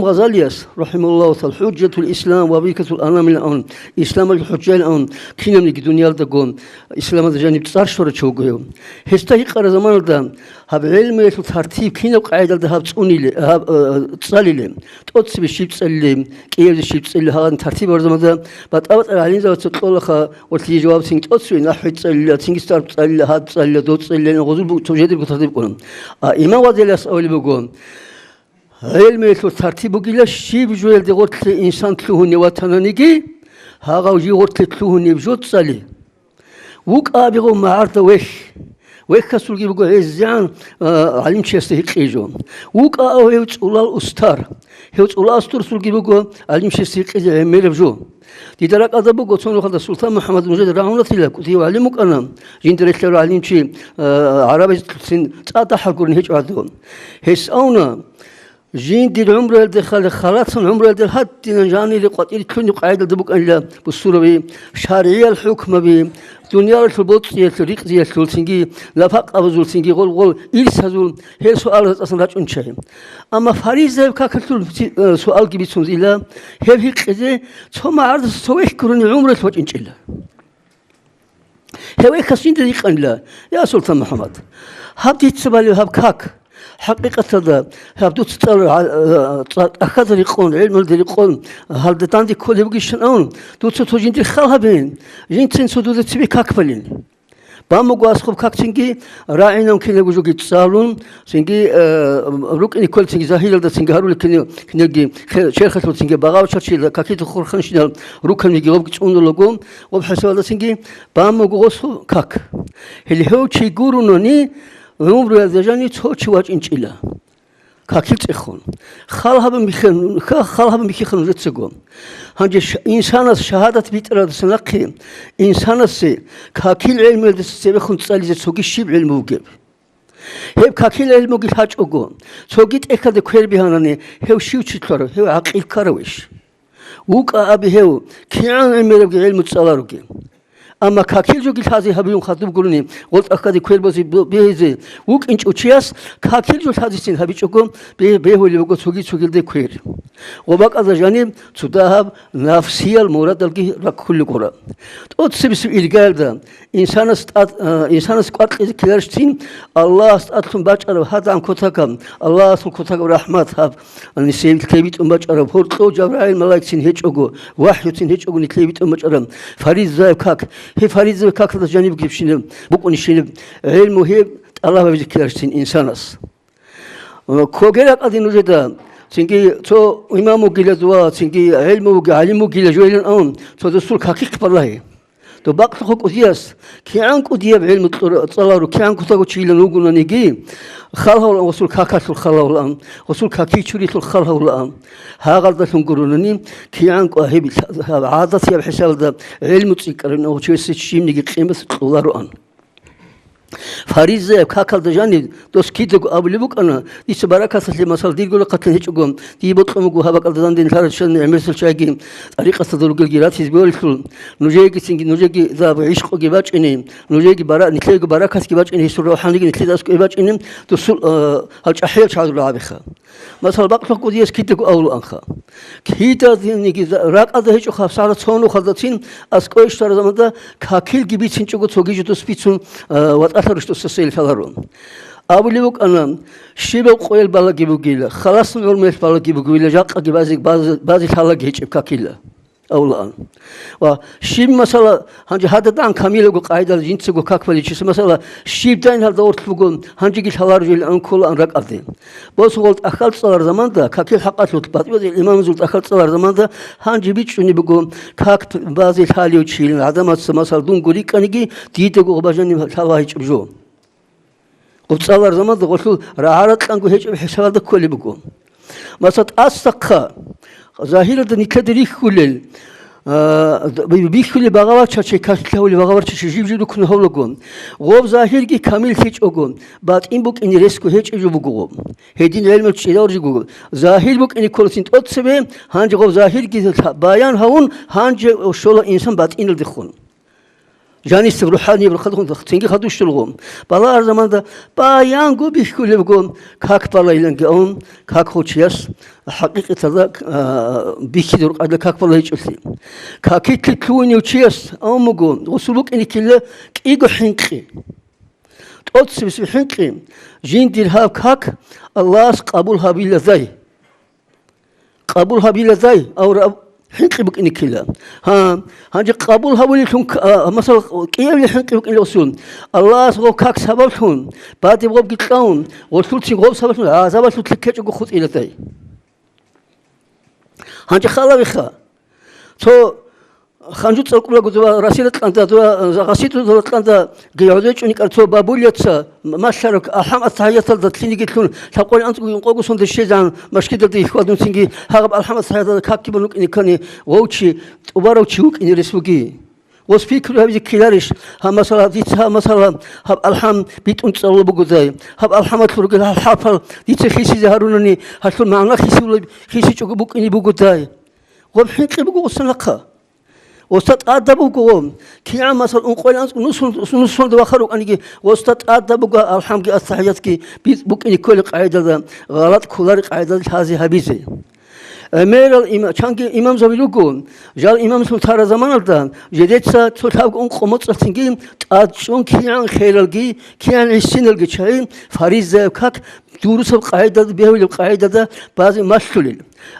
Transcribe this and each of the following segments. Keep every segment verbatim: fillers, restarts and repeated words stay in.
Гъазалияс, рахималлагьу тагӀала, хӀужжатул ислам ва барикатул анам илан, исламалъул хӀужжа илан, кинабниги дуниялдаго исламалда жаниб цӀар щварав чи вуго гьев. Гьесда гьикъараб заманалда гьаб гӀелмуялъул тартиб кинаб къагӀидалда гьаб цӀуниле, гьаб, э, цӀалиле, тӀоцебе щиб цӀалиле, кӀиябизе щиб цӀалиле, гьагъадин тартиб гьабураб заманалда батӀа-батӀа гӀалимзабаца кьолаха ва лъие жаваб цин тӀоцебе нахӀви цӀалиле, цинги сарф цӀалиле, гьаб цӀалиле, доб цӀалиле, гъозул бу-, цо жедерго тартиб ккола. А имам Гъазалияс абулеб буго, гӀелмуялъул тартиб бугила, щиб жоялде гъортлъе инсан лъугьунев ватананиги, гьагъав жив гъортлъе лъугьунеб жо цӀали. ВукӀа абигъав магӀарда вехь. Вехьасулги буго гӀезегӀан, а, гӀалимчиясда гьикъи жо. ВукӀа ав гьев цӀулал устар. Гьев цӀулал устарасулги буго гӀалимчиясда гьикъизе гӀемераб жо. Дида ракӀалда буго цо нухалда Султан МухӀаммад, нужеда рагӀунатила, кӀудияв гӀалим вукӀана, жинда релълъарав гӀалимчи, а, гӀарабазецин цӀа дагьал гурин гьечӀо гьадав. Гьес авна, жиндир гӀумруялде хал-, халатан гӀумруялде гьадинан жанире къватӀире лъугьунеб къагӀидалда букӀанила бусураби, шаргӀиял хӀукмаби, дуниялалъул боцӀиялъул, ризкъиялъул, цинги нафакъабазул, цинги гъол-гъол ирсазул, гьел суалазда тӀасан рачӀун чагӀи. Амма фаризаяб какалъул ци-, э, суалги бицунзила, гьеб гьикъизе цо магӀардаса цо вехь гурони гӀумруялъ вачӀинчӀила. Гьев вехьас жинда гьикъанила: «Я Султан МухӀаммад, гьаб дица балев гьаб как, хӀакъикъаталда гьаб дуца цӀаларал гӀа-, э, цӀа-, тӀахьазда рекъон, гӀелмуялда рекъон, гьалда данде кколеб бугищан абун, дуца цо жиндир хал гьабин, жинцин цо дуда цебе как балин». Бан буго асхъуб как цинги рагӀинав кинабго жоги цӀалун, цинги, э, рукӀине кколел цинги загьиралда цинги гьарулел кини-, кинелги хе-, черхалъул цинги багъав чарчил какида хурханщинал руканиги гъобги цӀунулаго, гъоб хӀисабалда цинги бан буго гъосул как. Гьеле гьев чи гурони гӀумруялда жанив цо чи вачӀинчӀила. Какил цӀехун. Хал гьабун бихье-, ха-, хал гьабун бихьеха нужецаго. Гьанже ш-, инсанас шагьадат битӀарадаса нахъе, инсанасе какил гӀелмуялдаса цебехун цӀализе цоги щиб гӀелму бугеб? Гьеб какил гӀелмуги лъачӀого, цоги тӀехьалде квер бигьанани, гьев щив чи лъарав, гьев гӀакъил ккаравищ? ВукӀа абе гьев, кигӀан гӀемерабги гӀелму цӀаларуги. Амма какил жоги лъазе гьабиюн хадуб гурони, гъол тӀахьазе квер бозе бу-, бегьизе вукӀинчӀев чияс какил жо лъазецин гьабичӀого бе-, бегьулеб буго цоги-цогилде квер. Гъоб бакӀалда жаниб цо дагьаб нафсиял мурадалги раккулеб гуро. ТӀоцебесеб иргаялда инсанас тӀад-, а, инсанас кӀвар кьезе ккеларищ цин, Аллагьас тӀадлъун бачӀараб гьадагӀан кутакаб, Аллагьасул кутакаб рахӀмат гьаб, нилъее битӀун бачӀараб гьоркьов Жабраил малаикцин гьечӀого, вахӀюцин гьечӀого нилъее битӀун бачӀараб фаризаяб как. Гьеб фаризаяб какалда жаниб бугебщинаб, букӀунищинаб гӀелму гьеб тӀалаб гьабизе ккеларищ цин инсанас. Ккоге ракӀалде нужеда, цинги цо имам вугила дова, цинги гӀелму вуги, гӀалим вугила жойилан авун, цо досул какихъ балагье. Доб бакълъухъ кӀудияс, кигӀан кӀудияб гӀелму кьура-, цӀалару, кигӀан кутаго чийилан вугонаниги, хал гьавлаан гъосул какалъул хал гьавлаан, гъосул какичурилъул хал гьавлаан. Гьагъалдалъун гуронани, кигӀан кӀва гьеб гьаб гӀадатияб хӀисабалда гӀелму цӀикӀкӀараб гьечӀев чиясе щибниги къимат кьолароан. Фаризаяб какалда жаниб дос кидаго абулеб букӀана, дица баракаталъе, масала, дирго рахъалъан гьечӀого, дие бокьун буго гьаб бакӀалда данде нилъер чан гӀемерисел чагӀиги, тӀарикъаталда ругелги ратизе бегьулелъул, нужеегицинги, нужеги гӀишкъуги бачӀине, нужеги бара-, нилъеего баракатги бачӀине, гьесул равхӀаниги нилъеда аскӀове бачӀине, досул, а, гьал чӀахӀиял чагӀазул гӀабиха. Масала, бакълъухъ кӀудияс кидаго авулаанха. Киданиги за-, ракӀалда гьечӀо хабсагӀат цо нухалдацин аскӀове щвараб заманда какилги бицинчӀого цоги жо дос бицун, а, ватӀалъа рушдуса сел лъаларо. Абулеб букӀана, щибаб къоял балаги бугила, халасан гӀурмаялъ балаги бугила, жакъаги базе, базе, базе лъалаги гьечӀеб какила. Авлаан. Ва щиб, масала, гьанже гьададагӀан камилаго къагӀидал жинцаго как баличиса, масала, щиб дайн гьалда гъорлъ буго, гьанжеги лъалар жойилан кколаан ракӀалде. Босгъол тӀахьал цӀалар заманда, какил хӀакъалъулъ батӀи-батӀиял имамзул тӀахьал цӀалар заманда гьанже бичӀчӀунеб буго, как базе лъалев чийилан гӀадамаца, масала, дунго рикӀкӀаниги, дидаго гъоб бажани лъала гьечӀеб жо. Гъоб цӀалар заманда гъолъул рагӀа-ракьанго гьечӀеб хӀисабалда кколеб буго. Масала, тӀасахъа, загьиралда нилъеда рихьулел, а, д-, бихьулеб багъа-вачачей, кахилъ гьавулеб багъа-вачачей жив-жив руккун гьавлаго, гъоб загьирги камиллъичӀого, батӀин букӀине ресго гьечӀеб жо буго гъоб. Гьедин гӀелму чӀезавуржи буго. Загьир букӀине кколесин тӀоцебе, гьанже гьаб загьирги лъа-, баян гьавун, гьанже щола инсан батӀиналдехун. Жанисеб рухӀанияб рахъалъун цинги хадущулгъун. Балагьар заманда баянго бихьулебго как балайиланги ун, как гъов чияс хӀакъикъаталда, а, бихьизе рукӀадила как балайичӀелъи. Какилъи лъугьунев чияс ун буго, гъусул букӀине ккела кӀиго хӀинкъи. ТӀоцебесеб хӀинкъи, жиндир гьаб как Аллагьас къабул гьабилазай. Къабул гьабилазай, авра хӀинкъи букӀине ккела. Гьа, гьанже къабул гьабулелъун к-, а, масала, кӀиявли хӀинкъи букӀине гъусул. Аллагьас гъов как сабаблъун, бадиб гъобги кьавун, гъолъулцин гъоб сабаблъун гӀазабалъулъ ккечӀого хутӀилазай. Гьанже халавиха. Цо ханжу цӀалкӀулаго дова Расида кьанда, дова Гъасидузда кьанда гьезда чӀуникӀар цо бабулица малъараб алхӀам аттахӀияталда лъиниги лъун, лъабкъоялда анцӀго юнкъого сонда щвезегӀан машгидалде хьвадунцинги гьагъаб алхӀам аттахӀияталда какги бан вукӀине ккани, вов чи, тӀубарав чи вукӀине рес буги. Гъос пикру гьабизе ккеларищ, гьаб масала, дица гьаб масала, гьаб алхӀам битӀун цӀалула бугодай, гьаб алхӀамалъул ругел гьал хӀарпал дица хисизе гьарунани, гьалъул магӀна хисулеб-, хисичӀого букӀине бугодай? Гъоб хӀинкъи буго гъосда нахъа. Гъосда тӀадаб буго гъоб. КигӀан масала ункъоялда анцӀго нусун-, нусунда вахар рукӀаниги, гъосда тӀадаб буго алхӀамги аттахӀиятги би-, букӀине кколел къагӀидалда, гъалатӀ кколарел къагӀидалда лъазе гьабизе. ГӀемерал има-, чанги имамзаби руго, жал имамлъун тараб заманалда, жидеца цо лъабго ункъо моцӀалъцинги тӀад чӀун кигӀан хералги, кигӀан гӀисиналги чагӀи фаризаяб как дурусаб къагӀидалда, бегьулеб къагӀидалда базе малъулел.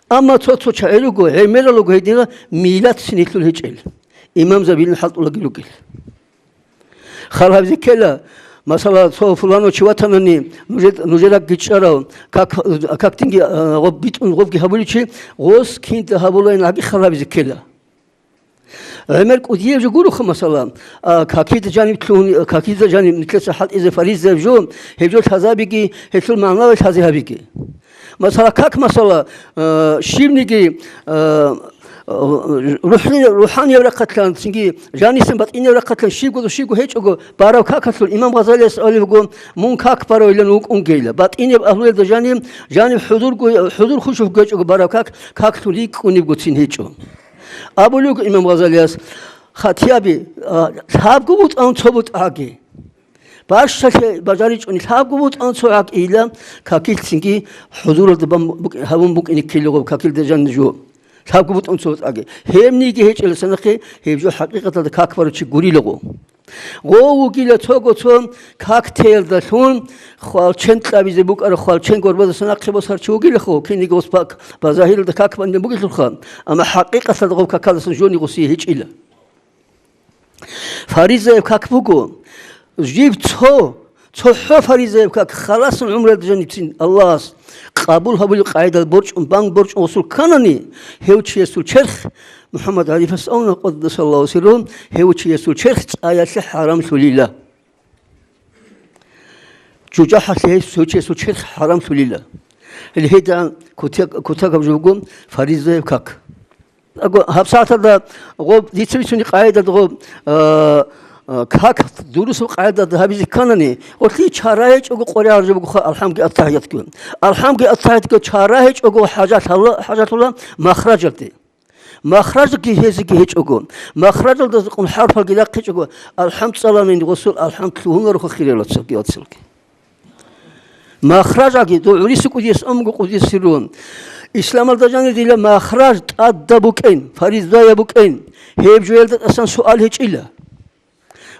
Амма цо-цо чагӀи руго, гӀемерал руго гьединал миллатцин гьелъул гьечӀел, имамзабилин хӀалтӀулаги ругел. Хал гьабизе ккела, масала, цо фуланав чи ватанани, нужер-, нужеракги чӀарав, как, как динги, а, гъоб битӀун гъобги гьабулев чи, гъос кинда гьабулайин гьаги хал гьабизе ккела. ГӀемер кӀудияб жо гуроха, масала, а, какида жаниб лъугьун-, какида жаниб нилъеца хӀалтӀизе фаризаяб жо, гьеб жо лъазабиги, гьелъул магӀнаве лъазе гьабиги. Масала, как масала, а, щибниги, а, рухӀни-, рухӀанияб рахъалъан, цинги жанисеб батӀияб рахъалъан щибго, щибго гьечӀого бараб какалъул имам Гъазалияс абулеб буго, мун как баравилан вукӀунгейила. БатӀияб агьлуялда жаниб, жаниб хӀузурго, хӀузур хушух гьечӀого бараб как, каклъун рикӀкӀунебгоцин гьечӀо. Абулеб буго имам Гъазалияс, хатияби, а, лъабго бутӀан цо бутӀаги. Бащалъе бажаричӀони лъабго бутӀан цо гӀакъила, какилъцинги хӀузуралда бан букӀ-, гьабун букӀине ккелегъо, какилда жанна жо. Лъабго бутӀан цо бутӀаги. Гьебниги гьечӀеласа нахъе, гьеб жо хӀакъикъаталда как барав чи гурилаго. Гъов вугила цого цо как теялдалъун, хвалчен кьабизе букӀараб хвалчен горбадаса нахъе босар чи вугилахъо, кинниги гъос пак ба загьиралда как банилан бугелъулха, амма хӀакъикъаталда гъов какалдасан жони гъосие гьечӀила. Фаризаяб как буго, жиб цо, цохӀо фаризаяб как халасан гӀумруялда жанибцин Аллагьас къабул гьабулеб къагӀидал борчӀун, бан борчӀун гъосул кканани, гьев чиясул черх, МухӀаммад ГӀарифас абуна, къаддасаллагьу сиррагьу, гьев чиясул черх цӀаялъе хӀарамлъулила. ЖужахӀалъе гьес гьев чиясул черх хӀарамлъулила. Гьеле гьедигӀан кутак-, кутакаб жо буго фаризаяб как. Аго, гьабсагӀаталда гъоб, дица бицунеб къагӀидалда гъоб, а, а, как дурусаб къагӀидалда гьабизе кканани, гъолъие чара гьечӀого къоригӀараб жо бугоха алхӀамги аттахӀиятги. АлхӀамги аттахӀиятги чара гьечӀого хӀажалъала-, хӀажалъула махражалде. Махражги гьезиги гьечӀого, махражалда рекъон хӀарпалги рахъичӀого, алхӀам цӀаланани гъосул алхӀам лъугьунароха, хириял вацалги. Махражаги, дов гӀурису кӀудияс амго кӀудиясирун. Исламалда жанир дила махраж тӀадаб букӀин, фаризаяб букӀин. Гьеб жоялда тӀасан суал гьечӀила.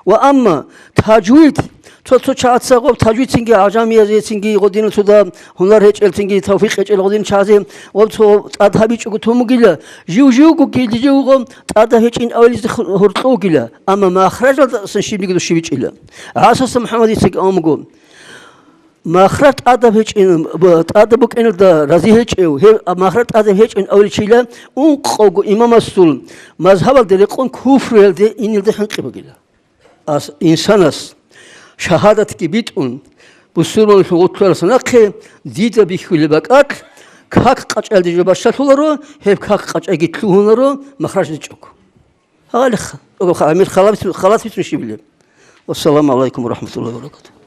Ва амма тажвид, цо-цо чагӀаца гъоб тажвидцинги гӀажамиязецинги гъодинал цо дагьаб гьунар гьечӀелцинги тавфикъ гьечӀел гъодин чагӀазе гъоб цо тӀад гьабичӀого тун бугила, жив-живго гилживго тӀадаб гьечӀин авилизе ху-, гьоркьов вугила, амма махражалда тӀасан щибниги дов щибичӀила. ГӀасаса МухӀаммадицаги амго. Махраж тӀадаб гьечӀин, б-, тӀадаб букӀиналда рази гьечӀев, гьев махраж тӀадаб гьечӀин авличила ункъавго имамасул мазгьабалде рекъон куфруялде инелда хӀинкъи бугила. Ас-, инсанас шагьадатги битӀун, бусурманлъун гъорлъараса нахъе дида бихьулеб бакӀалъ, как къачӀалде жо бащалъуларо, гьеб как къачӀайги лъугьунаро махраж гьечӀого. Гьале ха-, гьамир халат бицун, халат бицун щибилеб. Вассаламу гӀалайкум ва рахӀматуллагьи ва баракатугьу.